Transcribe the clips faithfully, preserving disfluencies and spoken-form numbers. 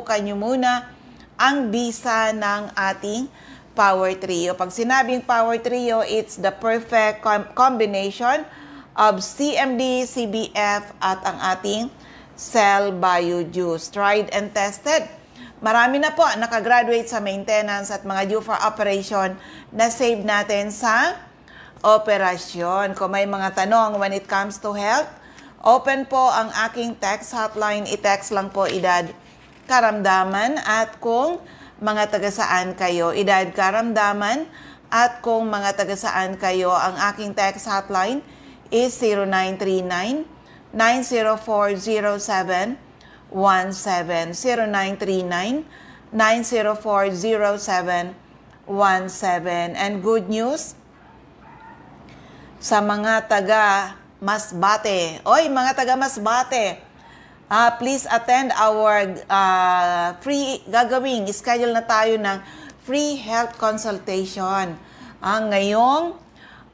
kanyo muna ang bisa ng ating Power Trio. Pag sinabing Power Trio, it's the perfect com- combination of C M D, C B F at ang ating Cell Bio Juice. Tried and tested. Marami na po nakagraduate sa maintenance at mga due for operation na save natin sa operasyon. Kung may mga tanong when it comes to health, open po ang aking text hotline. I-text lang po edad, karamdaman at kung mga taga saan kayo. Edad, karamdaman at kung mga taga saan kayo. Ang aking text hotline is zero nine three nine, nine zero four zero seven one seven, zero nine three nine, nine zero four zero seven one seven. And good news sa mga taga Masbate. Oy, mga taga Masbate, ah, please attend our, ah, free gagawing, schedule na tayo ng free health consultation. Ah, ngayong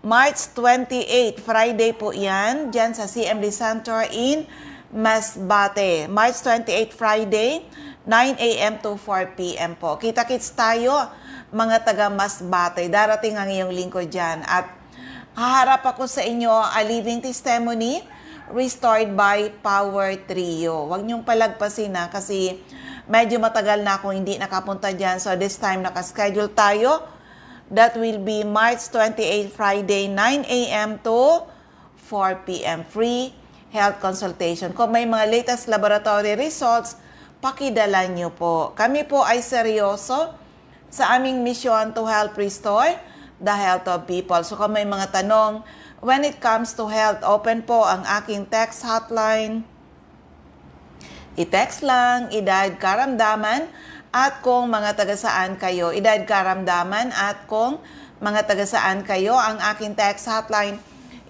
March twenty-eight, Friday po 'yan, diyan sa C M D Center in Masbate. March twenty-eight, Friday, nine a m to four p m po. Kita-kits tayo, mga taga Masbate. Darating ang iyong lingkod diyan at haharap ako sa inyo, a living testimony restored by Power Trio. Huwag niyong palagpasin na kasi medyo matagal na akong hindi nakapunta diyan. So this time, naka-schedule tayo. That will be March twenty-eight, Friday, nine a m to four p m. Free health consultation. Kung may mga latest laboratory results, pakidala niyo po. Kami po ay seryoso sa aming misyon to help restore the health of people. So kung may mga tanong, when it comes to health, open po ang aking text hotline. I-text lang, edad, karamdaman, at kung mga taga saan kayo. Edad, karamdaman, at kung mga taga saan kayo. Ang aking text hotline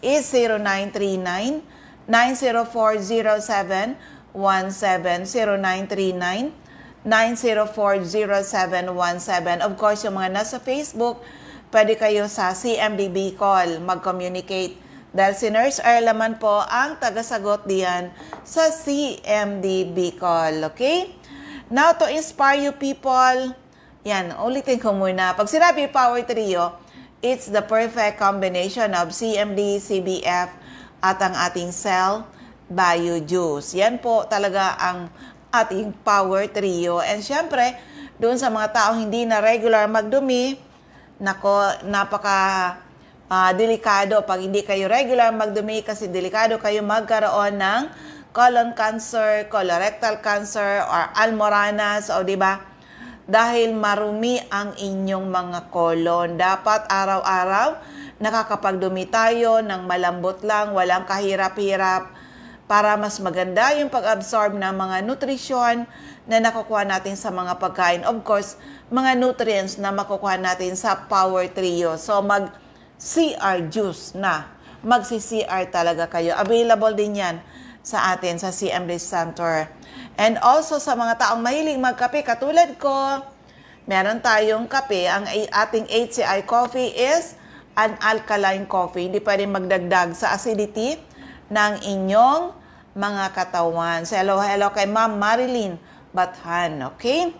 is zero nine three nine, nine zero four zero seven one seven, zero nine three nine, nine zero four zero seven one seven. Of course, yung mga nasa Facebook, pwede kayo sa C M D Bicol mag-communicate. Dahil si Nurse Erla man po ang tagasagot diyan sa C M D Bicol. Okay? Now, to inspire you people, yan, ulitin ko muna. Pag sinabi Power Trio, it's the perfect combination of C M D, C B F, at ang ating Cell Bio Juice. Yan po talaga ang ating Power Trio. And syempre, doon sa mga taong hindi na regular magdumi, nako, napaka, ah, delikado pag hindi kayo regular magdumi kasi delikado kayo magkaroon ng colon cancer, colorectal cancer, or almoranas, o di ba? Dahil marumi ang inyong mga colon. Dapat araw-araw nakakapagdumi tayo ng malambot lang, walang kahirap-hirap, para mas maganda yung pag-absorb ng mga nutrisyon na nakukuha natin sa mga pagkain. Of course, mga nutrients na makukuha natin sa Power Trio. So, mag-C R juice na. Magsi-C R talaga kayo. Available din yan sa atin sa C M D Center. And also, sa mga taong mahilig magkape katulad ko, meron tayong kape. Ang a-, ating H C I coffee is an alkaline coffee. Hindi pwedeng magdagdag sa acidity ng inyong mga katawan. So, hello, hello kay Ma'am Marilyn Bathan, okay?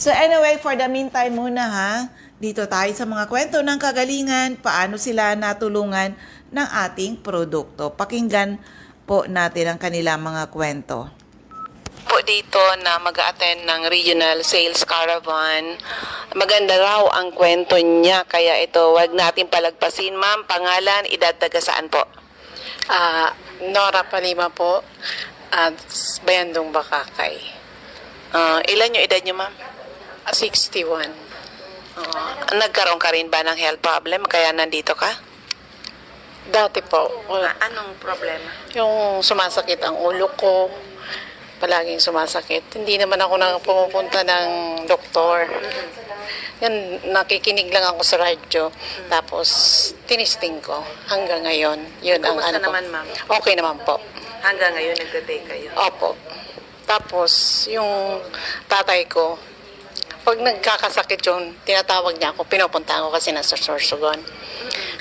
So, anyway, for the meantime muna, ha, dito tayo sa mga kwento ng kagalingan, paano sila natulungan ng ating produkto. Pakinggan po natin ang kanilang mga kwento. Po dito na mag-a-attend ng regional sales caravan. Maganda raw ang kwento niya, kaya ito, wag natin palagpasin. Ma'am, pangalan, edad, taga saan po? Ah, Nora Palima po, at s-, Bayandong Bakakay. Ah, ilan yung edad niyo, ma'am? Sixty-one. Ah, nagkaroon ka rin ba ng health problem kaya nandito ka? Dati po, wala. Ah, anong problema? Yung sumasakit ang ulo ko, palaging sumasakit. Hindi naman ako na pumupunta ng doktor. Yan, nakikinig lang ako sa radyo. Tapos, tinisting ko. Hanggang ngayon, yun ang Kumusta ano ko. naman, ma'am? Okay naman po. Hanggang ngayon, nagte-take kayo? Opo. Tapos, yung tatay ko, pag nagkakasakit yun, tinatawag niya ako, pinupuntahan ko kasi nasa Sorsogon.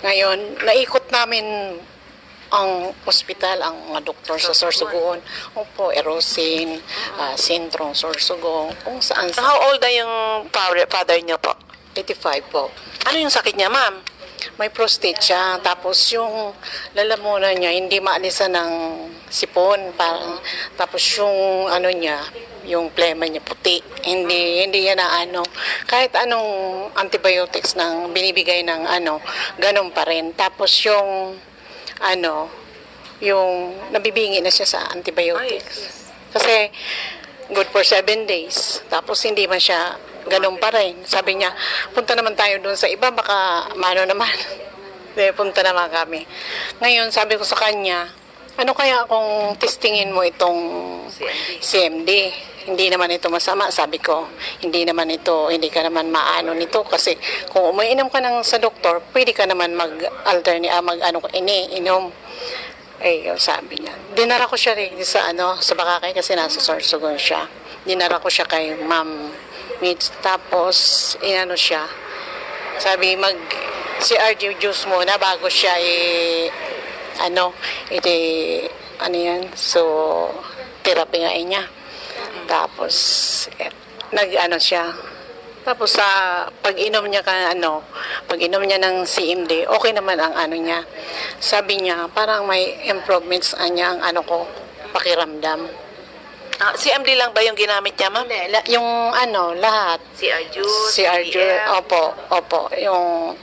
Ngayon, naikot namin Ang ospital, ang mga doktor sa Sorsogon. Opo, Erosin, ah, Sentrong Sorsogon, kung saan sa How old na yung father, father niyo po? Eighty-five po. Ano yung sakit niya, ma'am? May prostate siya, tapos yung lalamunan niya hindi maalisan ng sipon, parang, tapos yung ano niya, yung plema niya puti, hindi, hindi niya na ano, kahit anong antibiotics ng binibigay ng ano, ganun pa rin. Tapos yung ano, yung nabibingi na siya sa antibiotics. Kasi, good for seven days. Tapos, hindi man siya ganun pa rin. Sabi niya, "Punta naman tayo doon sa iba, baka maano naman." Kaya punta naman kami. Ngayon, sabi ko sa kanya, "Ano kaya kung testingin mo itong C M D?" C M D? "Hindi naman ito masama," sabi ko. "Hindi naman ito, hindi ka naman maano nito. Kasi kung umiinom ka ng sa doktor, pwede ka naman mag-alternate, ah, mag-ano, ini, inom." Eh, yun, sabi niya. Dinara ko siya rin sa, ano, sa Boracay kasi nasa Sorsogon siya. Dinara ko siya kay Ma'am Mitch. Tapos, inano siya. Sabi, mag C R G juice muna bago siya i-, ano, iti, ano yan? So, therapy nga niya. Tapos, eh, nag-ano siya. Tapos sa pag-inom niya ka, ano, pag-inom niya ng C M D, okay naman ang ano niya. Sabi niya, parang may improvements anya ang ano ko, pakiramdam. Ah, C M D lang ba yung ginamit niya, ma'am? Hindi, la-, yung ano, lahat. C R juice, C R juice, C B F. Opo, opo. Yung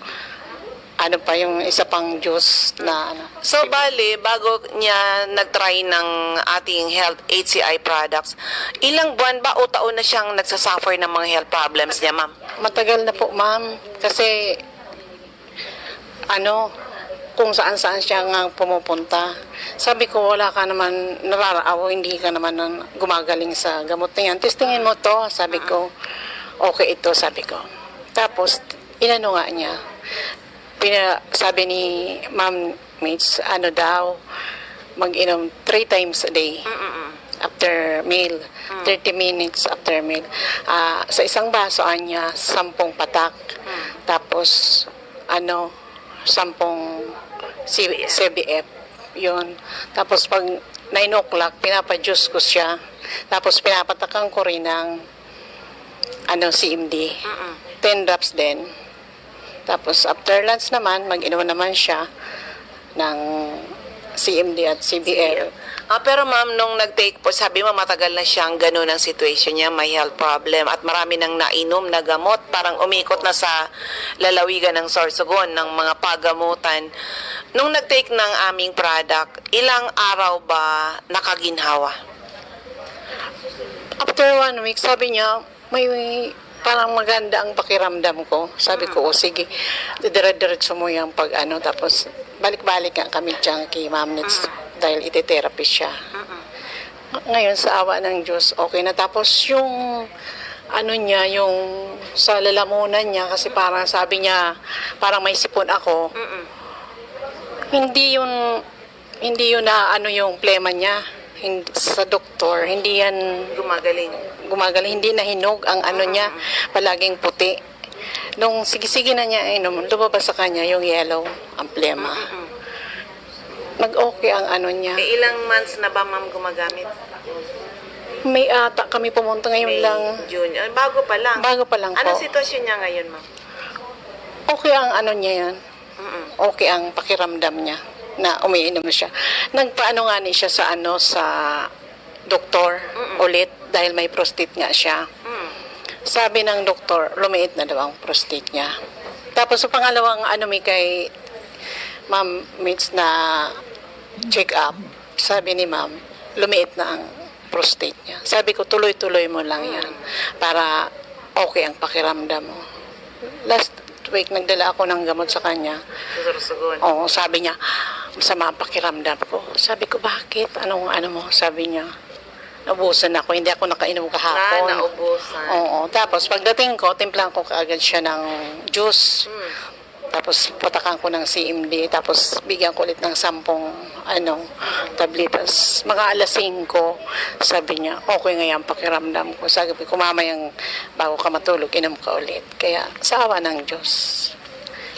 ano pa, yung isa pang juice na ano. So, bali, bago niya nag-try ng ating health H C I products, ilang buwan ba o taon na siyang nagsasuffer ng mga health problems niya, ma'am? Matagal na po, ma'am. Kasi, ano, kung saan-saan siya nga pumupunta. Sabi ko, "Wala ka naman nararaaw, hindi ka naman nan-, gumagaling sa gamot na yan. Testingin mo to," sabi ko. "Okay ito," sabi ko. Tapos, inano nga niya. Pina-, sabi ni Ma'am Mitch, ano daw, mag-inom three times a day. Mm-mm. After meal, Mm. thirty minutes after meal. Ah, sa isang baso, anya, sampung patak. Mm. Tapos, ano, sampung C-, C B F. Yun. Tapos, pag nine o'clock, pinapa-juice ko siya. Tapos, pinapatakan ko rin ng, ano, C M D. Mm-mm. Ten drops din. Tapos, after lunch naman, mag-inom naman siya ng C M D at C B L. Ah, pero ma'am, nung nag-take po, sabi mo matagal na siyang ganun ang situation niya, may health problem, at marami nang nainom na gamot, parang umikot na sa lalawigan ng Sorsogon, ng mga pagamutan. Nung nag-take ng aming product, ilang araw ba nakaginhawa? After one week, sabi niya, may, parang maganda ang pakiramdam ko. Sabi ko, Mm. "O, sige, dire-diretso mo yung pag-ano." Tapos, balik-balik nga kami diyan kay Ma'am Nits Mm. dahil ite-therapy siya. Mm. Ng-, ngayon, sa awa ng Diyos, okay na. Tapos, yung, ano niya, yung sa lalamunan niya, kasi parang sabi niya, parang may sipon ako. Mm. Hindi yun Hindi yun na ano yung plema niya. Hin-, sa doktor, hindi yan Gumagaling. gumagaling, hindi nahinog ang ano niya, Mm. palaging puti. Nung sige-sige na niya inom, lumabas sa kanya yung yellow, ang plema. Mm-mm. Nag-okay ang ano niya. Eh, ilang months na ba, ma'am, gumagamit? May ata kami pumunta ngayon May lang. June. Ah, bago pa lang. Bago pa lang Anong po. sitwasyon niya ngayon, ma'am? Okay ang ano niya yan. Mm-mm. Okay ang pakiramdam niya na umiinom siya. Nagpaano nga ni siya sa ano, sa doktor Mm-mm. ulit dahil may prostate nga siya. Mm. Sabi ng doktor, lumiit na daw ang prostate niya. Tapos sa pangalawang ano, may kay Ma'am Mitch na check up, sabi ni Ma'am, lumiit na ang prostate niya. Sabi ko, "Tuloy-tuloy mo lang yan Mm. para okay ang pakiramdam mo." Last week, nagdala ako ng gamot sa kanya. Sa Sorsogon. Oo, sabi niya, "Masama ang pakiramdam ko." Sabi ko, "Bakit? Anong ano mo?" Sabi niya, "Naubusan ako, hindi ako nakainom kahapon." Ah, naubusan. Oo, tapos pagdating ko, timplahan ko kaagad siya ng juice. Hmm. Tapos patakan ko ng C M D, tapos bigyan ko ulit ng sampung, ano, tabletas. Mga alas singko, sabi niya, "Okay nga yan pakiramdam ko." Sabi ko, "Mamayang bago ka matulog, inom ka ulit." Kaya sa awa ng Diyos,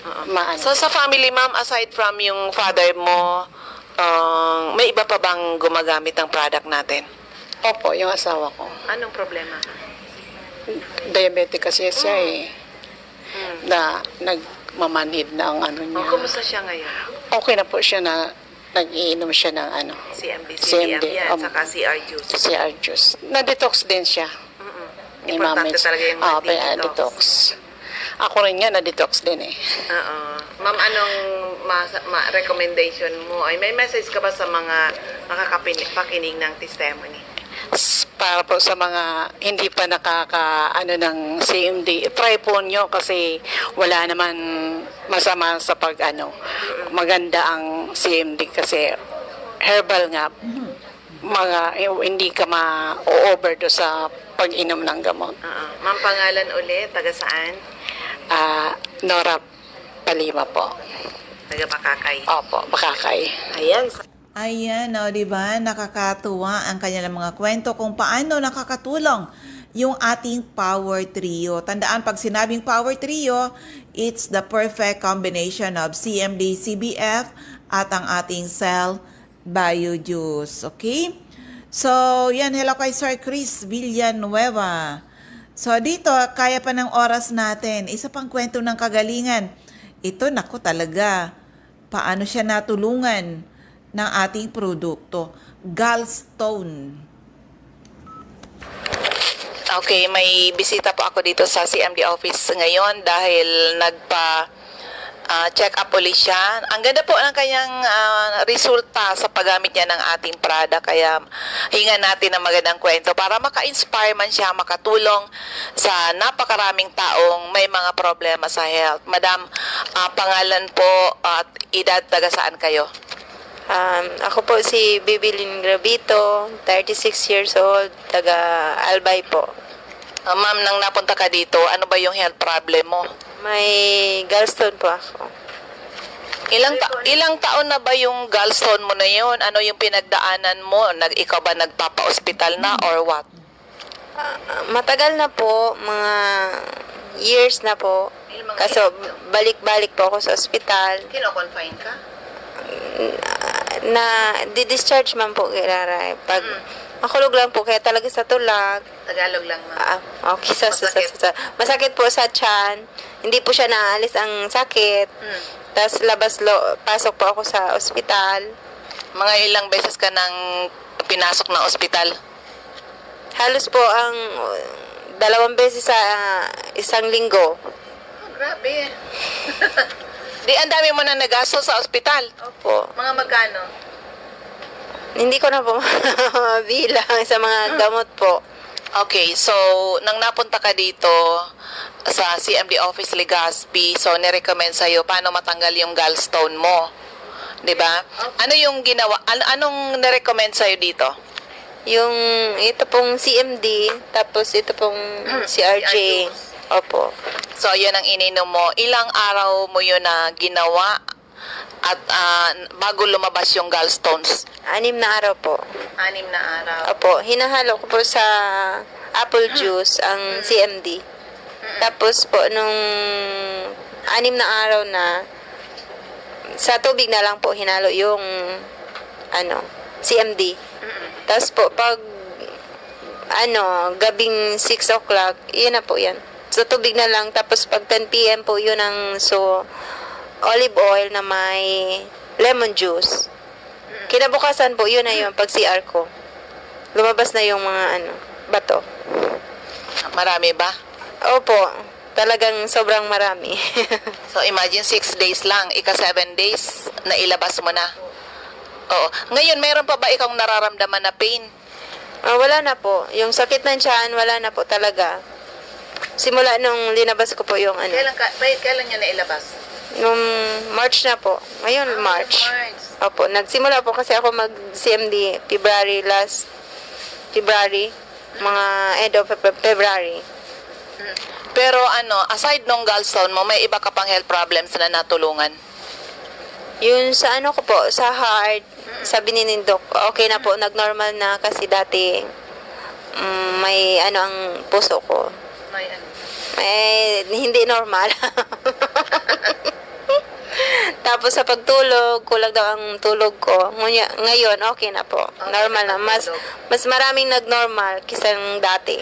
Oo. maano. So, sa family, ma'am, aside from yung father mo, Ah, may iba pa bang gumagamit ng product natin? Opo, yung asawa ko. Anong problema? Diabetic kasi siya eh. Na nagmamanhid na ang ano niya. Oh, kumusta siya ngayon? Okay na po siya na nag-iinom siya ng ano, C M D, C M D, C D M yan, um, saka C R juice. C R juice. Na-detox din siya. Mm-mm. Ni Importante Mami. talaga yung Ah, nag-detox. Detox. Ako rin nga, na-detox din eh. Oo. Ma'am, anong mas, ma, recommendation mo? Ay, may message ka ba sa mga makakapakinig ng testimony? S- Para po sa mga hindi pa nakaka ano ng C M D, try po nyo kasi wala naman masama sa pag ano, maganda ang C M D kasi herbal nga, mga hindi ka ma-overdose sa pag-inom ng gamot. Oo. Ma'am, pangalan ulit, taga saan? Ah, Nora Palima po. Taga Pakakay. Opo, Bakakay. Ayan. Ayan, o, di ba? Nakakatuwa ang kanilang mga kwento kung paano nakakatulong yung ating Power Trio. Tandaan, pag sinabing Power Trio, it's the perfect combination of C M D C B F at ang ating Cell Bio Juice. Okay? So, yan. Hello kay Sir Chris Villanueva. So, dito, kaya pa ng oras natin. Isa pang kwento ng kagalingan. Ito, naku talaga. Paano siya natulungan ng ating produkto? Gallstone. Okay, may bisita po ako dito sa C M D office ngayon dahil nagpa ah, check up ulit siya. Ang ganda po ng kanyang ah, resulta sa paggamit niya ng ating product. Kaya hingan natin ng magandang kwento para maka-inspire man siya, makatulong sa napakaraming taong may mga problema sa health. Madam, ah, pangalan po at edad, taga saan kayo? Um, ako po si Bibilin Gravito, thirty-six years old, taga Albay po. Ah, ma'am, nang napunta ka dito, ano ba yung health problem mo? May gallstone po ako. Ilang ta- ilang taon na ba yung gallstone mo na yun? Ano yung pinagdaanan mo? Nag ikaw ba nagpapa-ospital na or what? Ah, matagal na po, mga years na po. Kaso balik-balik po ako sa ospital. Kino-confine ka? Na di-discharge man po, Kiraray. Pag makulog lang po, kaya talaga sa tulak. Tagalog lang, ma'am. Ah, okay. Sa, sa, sa, Masakit. sa, masakit po sa tiyan. Hindi po siya naalis ang sakit. Hmm. Tapos labas lo, pasok po ako sa ospital. Mga ilang beses ka nang pinasok ng ospital? Halos po ang uh, dalawang beses sa uh, isang linggo. Oh, grabe. Di ang dami mo na nagasto sa ospital. Opo. Mga magkano? Hindi ko na po mabilang sa mga gamot po. Okay, so nang napunta ka dito sa C M D office Legazpi, so nirecommend sa'yo paano matanggal yung gallstone mo. 'Di ba? Ano yung ginawa? An- anong nirecommend sa'yo dito? Yung ito pong C M D, tapos ito pong C R J. Opo. So, yun ang ininom mo. Ilang araw mo yun na ginawa at ah, bago lumabas yung gallstones? Anim na araw po. Anim na araw. Opo, hinahalo ko po sa apple juice ang C M D. Tapos po, nung anim na araw na, sa tubig na lang po hinalo yung ano, C M D. Tapos po, pag ano, gabing six o'clock, yun na po yan. Sa tubig na lang. Tapos pag ten p m po, yun ang so, olive oil na may lemon juice. Kinabukasan po, yun na yun, pag C R ko. Lumabas na yung mga ano, bato. Marami ba? Opo, talagang sobrang marami. So imagine six days lang, ika seven days, nailabas mo na. Oo. Ngayon, meron pa ba ikong nararamdaman na pain? Ah, wala na po. Yung sakit ng tiyan, wala na po talaga. Simula nung linabas ko po yung ano. Kailan, ka, kailan niya nailabas? Nung March na po. Ngayon, March. Opo, nagsimula po kasi ako mag-C M D February, last February, mga end of Feb- February. Pero ano, aside nung gallstone mo, may iba ka pang health problems na natulungan? Yun sa ano ko po, sa heart, sabi ni Nindok, okay na po, nag-normal na kasi dati mm, may ano ang puso ko. May ano? Eh, hindi normal. Tapos sa pagtulog, kulang daw ang tulog ko. Ngunya, ngayon, okay na po. Normal na. Mas, mas maraming nag-normal kisang dati.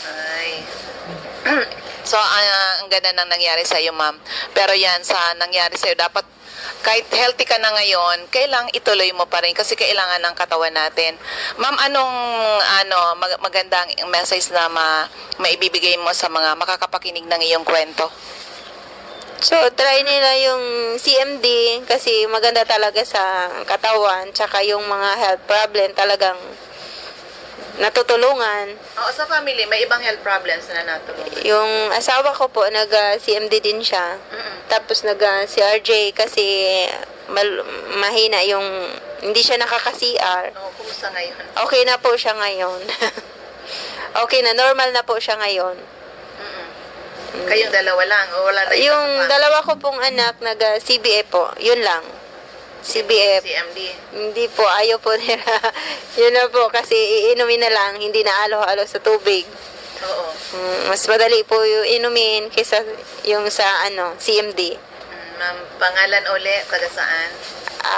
Ay. So, ah, ang ganda nang nangyari sa iyo, ma'am. Pero yan, sa nangyari sa iyo, dapat kahit healthy ka na ngayon, kailang ituloy mo pa rin kasi kailangan ng katawan natin. Ma'am, anong ano, mag- magandang message na ma- maibibigay mo sa mga makakapakinig ng iyong kwento? So, try nila yung C M D kasi maganda talaga sa katawan, tsaka yung mga health problem talagang natutulungan. Oo, sa family, may ibang health problems na natulungan. Yung asawa ko po, nag-C M D din siya. Mm-mm. Tapos nag-C R J kasi mal- mahina yung, hindi siya nakaka-C R. Oo, kumusta ngayon? Okay na po siya ngayon. Okay na, normal na po siya ngayon. Mm-mm. Kayong dalawa lang, o wala na iba sa Yung family? Dalawa ko pong anak, nag-C B F po. Yun lang. C B F. C M D. Hindi po, ayaw po nila. Yun na po, kasi iinumin na lang, hindi na alo-alo sa tubig. Oo. Mm, mas madali po yung inumin kaysa yung sa ano, C M D. Mm, ma'am, pangalan uli, taga saan?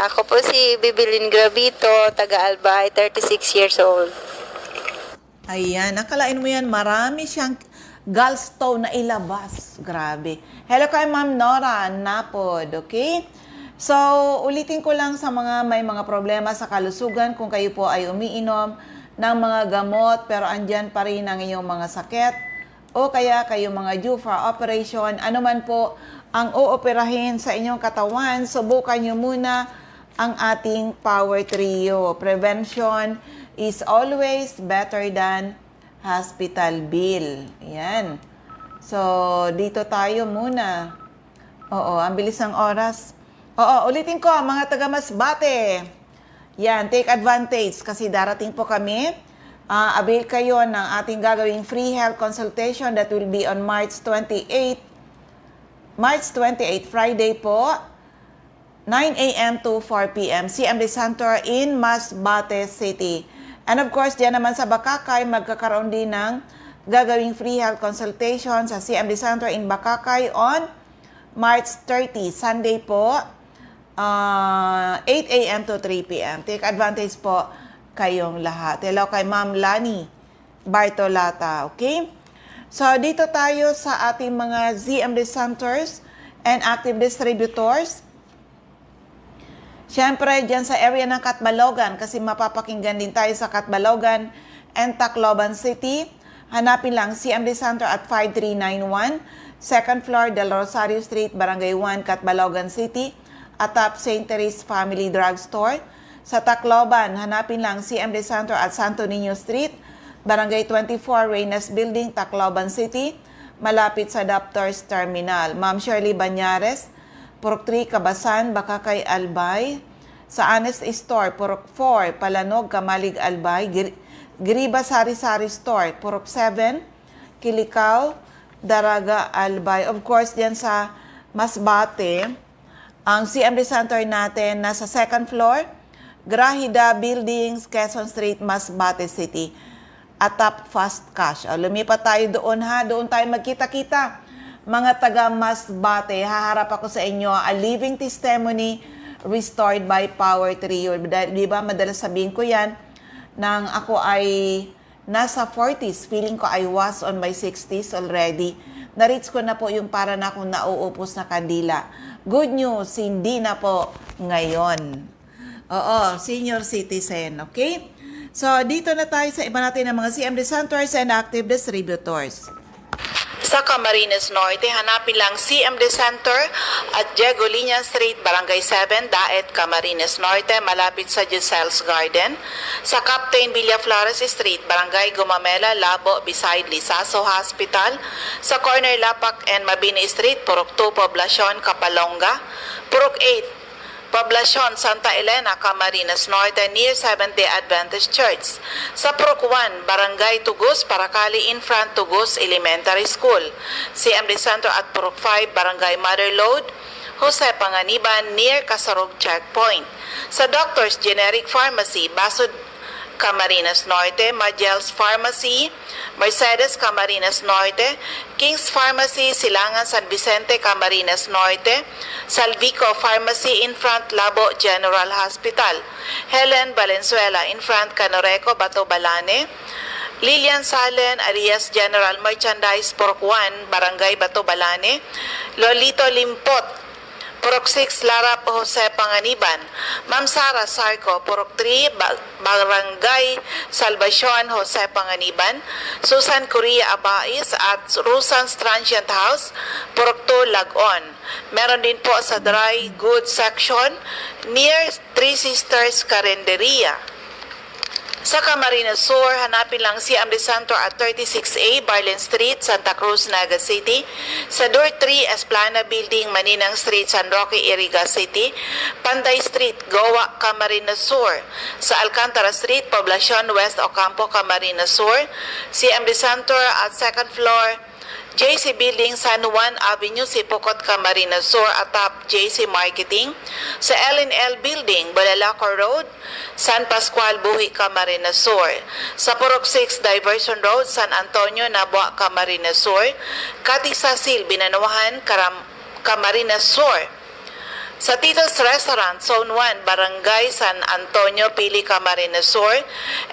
Ako po si Bibilin Gravito, taga Albay, thirty-six years old. Ayan, akalain mo yan, marami siyang gallstone na ilabas. Grabe. Hello kay Ma'am Nora Napod, okay? So, ulitin ko lang sa mga may mga problema sa kalusugan, kung kayo po ay umiinom ng mga gamot pero andyan pa rin ang iyong mga sakit, o kaya kayo mga due for operation, ano man po ang ooperahin sa inyong katawan, subukan nyo muna ang ating Power Trio. Prevention is always better than hospital bill. Ayan. So, dito tayo muna. Oo, ang bilis ng oras. Oo, ulitin ko, mga taga Masbate. Yan, take advantage kasi darating po kami. Ah, avail kayo ng ating gagawing free health consultation that will be on March twenty-eight. March twenty-eight, Friday po. nine a m to four p m, C M D Center in Masbate City. And of course, diyan naman sa Bacacay, magkakaroon din ng gagawing free health consultation sa C M D Center in Bacacay on March thirty, Sunday po, ah, eight a m to three p m. Take advantage po kayong lahat. Hello kay Ma'am Lani Bartolata, okay? So, dito tayo sa ating mga Z M D centers and active distributors. Siyempre, dyan sa area ng Catbalogan, kasi mapapakinggan din tayo sa Catbalogan and Tacloban City. Hanapin lang C M D Center at five three nine one, second floor, Del Rosario Street, Barangay one, Catbalogan City, atop Saint Therese Family Drugstore. Sa Tacloban, hanapin lang C M D Center at Santo Niño Street, Barangay twenty-four, Reynes Building, Tacloban City, malapit sa Doctor's Terminal. Ma'am Shirley Banyares, Purok three, Kabasan, Bacacay, Albay. Sa Honest Store, Purok four, Palanog, Camalig, Albay. Gir- Griba Sari-Sari Store, Purok seven, Kilicao, Daraga, Albay. Of course, diyan sa Masbate, ang C M D Center natin nasa second floor, Grahida Buildings, Quezon Street, Masbate City. Atop Fast Cash. O, lumipat tayo doon, ha. Doon tayo magkita-kita. Mga taga Masbate, haharap ako sa inyo, a living testimony restored by Power Trio. Da- Di ba, madalas sabihin ko yan, nang ako ay nasa forties, feeling ko I was on my sixties already. Na-reach ko na po yung para na akong nauupos na kandila. Good news, hindi na po ngayon. Oo, senior citizen, okay? So, dito na tayo sa iba natin ng mga C M D centers and active distributors. Sa Camarines Norte, hanapin lang C M D Center at Diego Liña Street, Barangay seven, Daet, Camarines Norte, malapit sa Giselle's Garden. Sa Captain Villaflores Street, Barangay Gumamela, Labo, beside Lizaso Hospital. Sa corner Lapak and Mabini Street, Purok two, Poblacion, Capalonga. Purok eight, Poblacion, Santa Elena, Camarines Norte, near Seventh-day Adventist Church. Sa Purok one, Barangay Tugus, Paracali, in front Tugus Elementary School. C M D Center at Purok five, Barangay Mother Lode, Jose Panganiban, near Casarog Checkpoint. Sa Doctor's Generic Pharmacy, Basud Camarines Norte, Magel's Pharmacy, Mercedes Camarines Norte, King's Pharmacy, Silangan San Vicente Camarines Norte, Salvico Pharmacy in front Labo General Hospital, Helen Valenzuela in front Canoreco, Bato Balane, Lilian Salen alias General Merchandise, Purok one, Barangay Bato Balane, Lolito Limpot, Purok six, Larap Jose Panganiban, Ma'am Sara Sarco, Purok three, Ba-, Barangay Salvacion, Jose Panganiban, Susan Correa Abais at Rosan's Transient House, Purok two, Lagon. Meron din po sa dry goods section near Three Sisters Carinderia. Sa Camarines Sur, hanapin lang C M D Center at thirty-six A Barlin Street, Santa Cruz, Naga City, sa Door three Esplana Building, Maninang Street, San Roque, Iriga City, Panday Street, Goa, Camarines Sur, sa Alcantara Street, Poblacion West, Ocampo, Camarines Sur, C M D Center at second floor, J C Building, San Juan Avenue, Sipocot, Camarines Sur, atap J C Marketing, sa L and L Building, Bulalacor Road, San Pascual, Buhi, Camarines Sur, sa Purok six Diversion Road, San Antonio, Nabua, Camarines Sur, Kati Sasil, Binanuhan, Karam-, Camarines Sur, sa Tito's Restaurant, Zone one, Barangay San Antonio, Pili, Camarines Sur,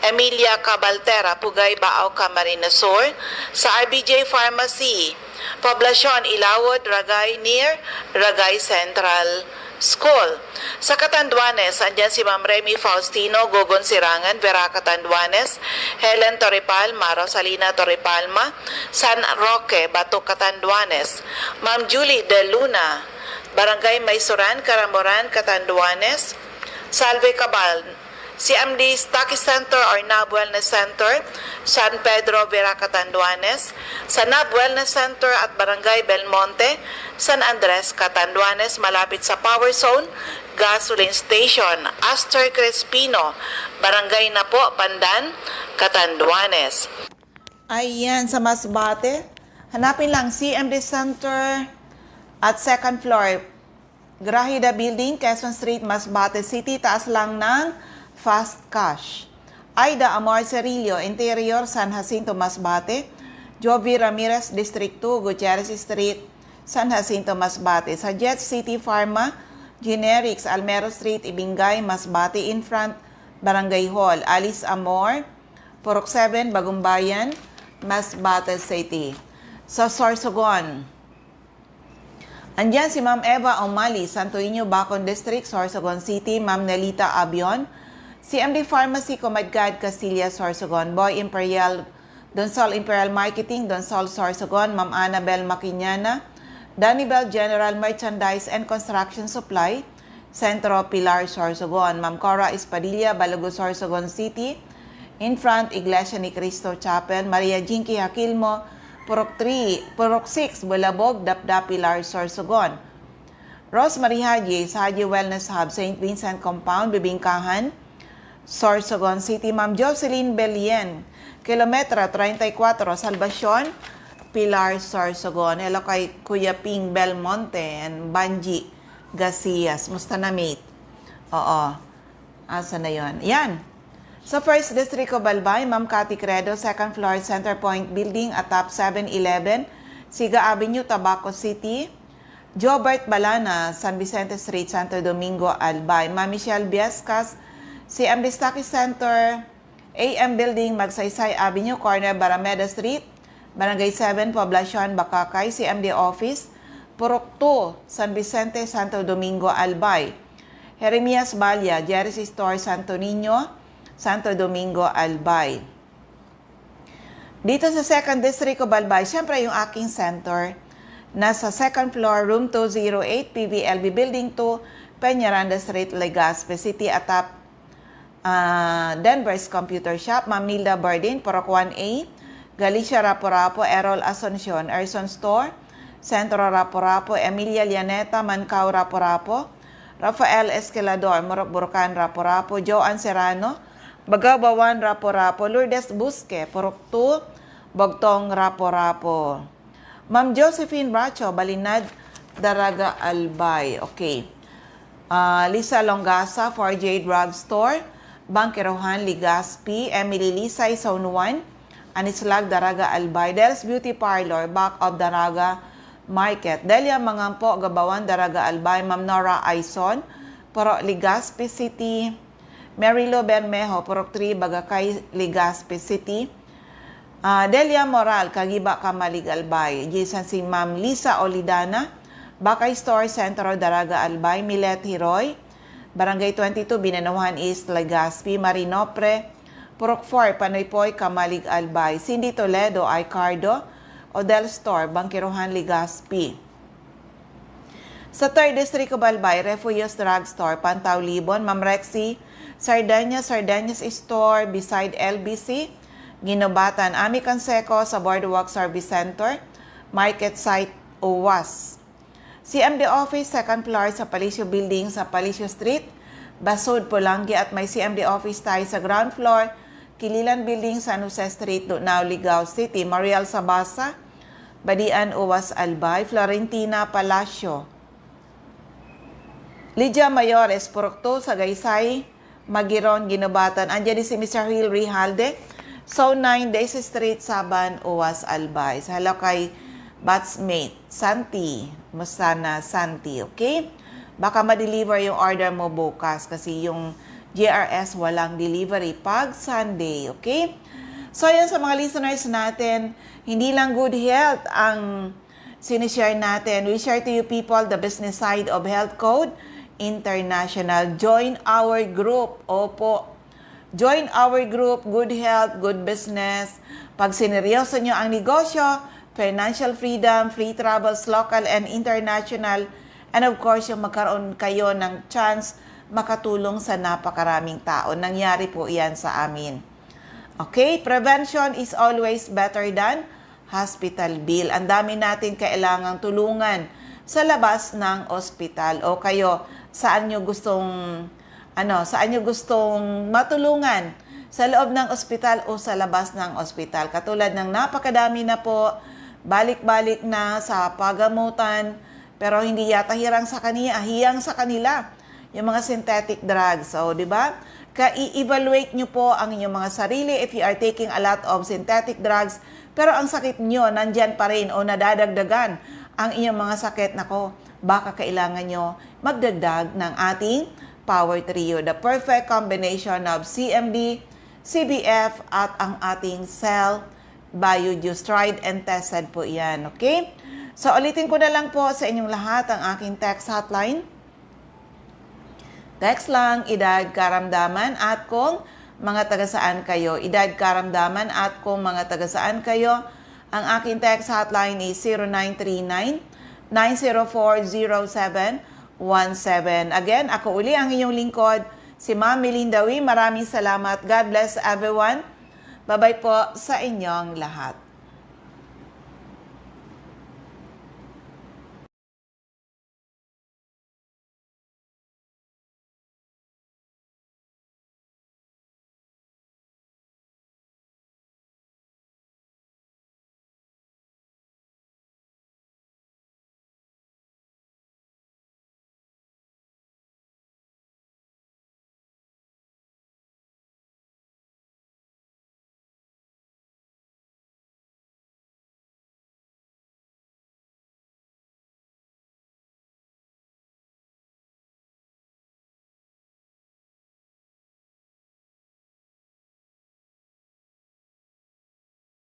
Emilia Cabaltera, Pugay, Baao, Camarines Sur, sa R B J Pharmacy, Poblacion, Ilawod, Ragay, near Ragay Central School. Sa Catanduanes, andyan si Ma'am Remy Faustino, Gogon Sirangan, Vera Catanduanes, Helen Torrepalma, Rosalina Torrepalma, San Roque, Bato, Catanduanes, Ma'am Julie De Luna, Barangay Maysoran, Caramoran, Catanduanes, Salve Cabal, C M D Stocky Center or Nab Wellness Center, San Pedro, Vera, Catanduanes, sa Nab Wellness Center at Barangay Belmonte, San Andres, Catanduanes, malapit sa Power Zone Gasoline Station, Astor Crespino, Barangay Napo, Pandan, Catanduanes. Ayan, sa Masbate, hanapin lang C M D Center at second floor, Grahida Building, Quezon Street, Masbate City, taas lang ng Fast Cash. Aida Amor Cerillo, Interior, San Jacinto, Masbate. Jovi Ramirez, District two, Gutierrez Street, San Jacinto, Masbate. Sa Jet City Pharma Generics, Almero Street, Ibingay, Masbate, in front Barangay Hall. Alice Amor, Purok seven, Bagumbayan, Masbate City. Sa Sorsogon, andiyan si Ma'am Eva Omali, Santo Niño, Bacon District, Sorsogon City, Ma'am Nelita Abion, C M D Pharmacy, Comadgad, Casillas, Sorsogon, Boy Imperial, Donsol Imperial Marketing, Donsol, Sorsogon, Ma'am Annabel Maquiñana, Danibel General Merchandise and Construction Supply, Centro, Pilar, Sorsogon, Ma'am Cora Espadilla, Balago, Sorsogon City, in front, Iglesia ni Cristo Chapel, Maria Jinky Hakilmo, Purok three, Purok six, Bulabog, Dapdap, Pilar, Sorsogon. Rosemary Haji, sa Haji Wellness Hub, Saint Vincent Compound, Bibingkahan, Sorsogon City. Ma'am Jocelyn Belien, Kilometra treinta y cuatro, Salvacion, Pilar, Sorsogon. Hello kay Kuya Ping Belmonte and Banji Gasias. Musta na, mate? Oo. Asa na yon? Yan. Sa First District of Albay, Ma'am Cathy Credo, second floor, Center Point Building, atop seven eleven, Siga Avenue, Tabaco City. Jobert Balana, San Vicente Street, Santo Domingo, Albay. Ma'am Michelle Viescas, C M D Stocky Center, A M Building, Magsaysay Avenue, corner Barameda Street, Barangay seven, Poblacion, Bacacay, C M D Office, Purok two, San Vicente, Santo Domingo, Albay. Jeremias Balya, Jerry's Store, Santo Niño, Santo Domingo, Albay. Dito sa Second District of Albay, syempre yung aking center, nasa second floor, room two zero eight, P V L B Building two, Peñaranda Street, Legazpi City, atop ah, Denver's Computer Shop, Ma'am Nilda Bardin, Purok one A, Galicia Rapu-Rapu, Errol Asuncion, Erson Store, Centro Rapu-Rapu, Emilia Llaneta, Mancao Rapu-Rapu, Rafael Esquilador, Murok Burkan Rapu-Rapu, Joan Serrano, Bagabawan Rapu-Rapu, Lourdes Busque, Purok two, Bogtong Rapu-Rapu. Ma'am Josephine Bracho, Balinad, Daraga, Albay. Okay. Ah, Lisa Longasa, four J Drug Store, Bangkerohan, Legazpi, Emily Lisay, Zone one, Anislag, Daraga, Albay, Del's Beauty Parlor, back of Daraga Market, Delia Mangampo, Gabawan, Daraga, Albay, Ma'am Nora Aison, Purok Legazpi City, Mary Lou Bermejo, Purok three, Bagacay, Legazpi City, Ah, Delia Moral, Kagiba, Camalig, Albay. Diyan si Ma'am Lisa Olidana, Bakay Store, Centro, Daraga, Albay. Milet Hiroy, Barangay twenty-two, Binanuhan East, Legazpi. Marinopre, Purok four, Panoypoy, Camalig, Albay. Cindy Toledo, Icardo, Odel Store, Bangkiruhan, Legazpi. Sa Third District of Albay, Refuyos Drugstore, Pantaw, Libon, Ma'am Rexy, Sardeñas, Sardeñas Store, beside L B C, Guinobatan, Ami Canseco sa Boardwalk Service Center, Market Site, Uwas. C M D Office, second floor sa Palacio Building sa Palacio Street, Basud, Polangui, at may C M D Office tayo sa ground floor, Kililan Building, San Jose Street, Dunao, Ligao City. Mariel Sabasa, Badian, Uwas, Albay. Florentina Palacio. Lydia Mayores, Purok two, Sagaysay, Magiron, Guinobatan. Andiyan din si Mister Will Rijalde, Zone nine, Daisy Street, Saban, Uwas, Albay. Sa hello kay batchmate Santi. Musta na, Santi? Okay? Baka ma-deliver yung order mo bukas kasi yung J R S walang delivery pag Sunday. Okay? So, yan sa mga listeners natin, hindi lang good health ang sinishare natin. We share to you people the business side of Health Code International. Join our group. Opo. Join our group, good health, good business. Pag sineryoso nyo ang negosyo, financial freedom, free travels, local and international, and of course, yung magkaroon kayo ng chance makatulong sa napakaraming tao. Nangyari po yan sa amin. Okay? Prevention is always better than hospital bill. Ang dami natin kailangang tulungan sa labas ng ospital. O kayo, saan nyo gustong, ano, saan nyo gustong matulungan? Sa loob ng ospital o sa labas ng ospital? Katulad ng napakadami na po, balik-balik na sa pagamutan, pero hindi yata hirang sa kaniya, hiyang sa kanila yung mga synthetic drugs. So, di ba? Ka-i-evaluate nyo po ang inyong mga sarili if you are taking a lot of synthetic drugs, pero ang sakit nyo nandyan pa rin o nadadagdagan ang inyong mga sakit. Nako, baka kailangan nyo magdagdag ng ating Power Trio, the perfect combination of C M D, C B F, at ang ating Cell Bio Juice. Tried and tested po yan, okay? So, ulitin ko na lang po sa inyong lahat ang aking text hotline. Text lang, idagdag karamdaman at kung mga taga saan kayo. Idagdag karamdaman at kung mga taga saan kayo. Ang aking text hotline is zero nine three nine, nine zero four, zero seven one seven. Again, ako uli ang inyong lingkod, si Ma'am Melinda Wee. Maraming salamat. God bless everyone. Bye-bye po sa inyong lahat.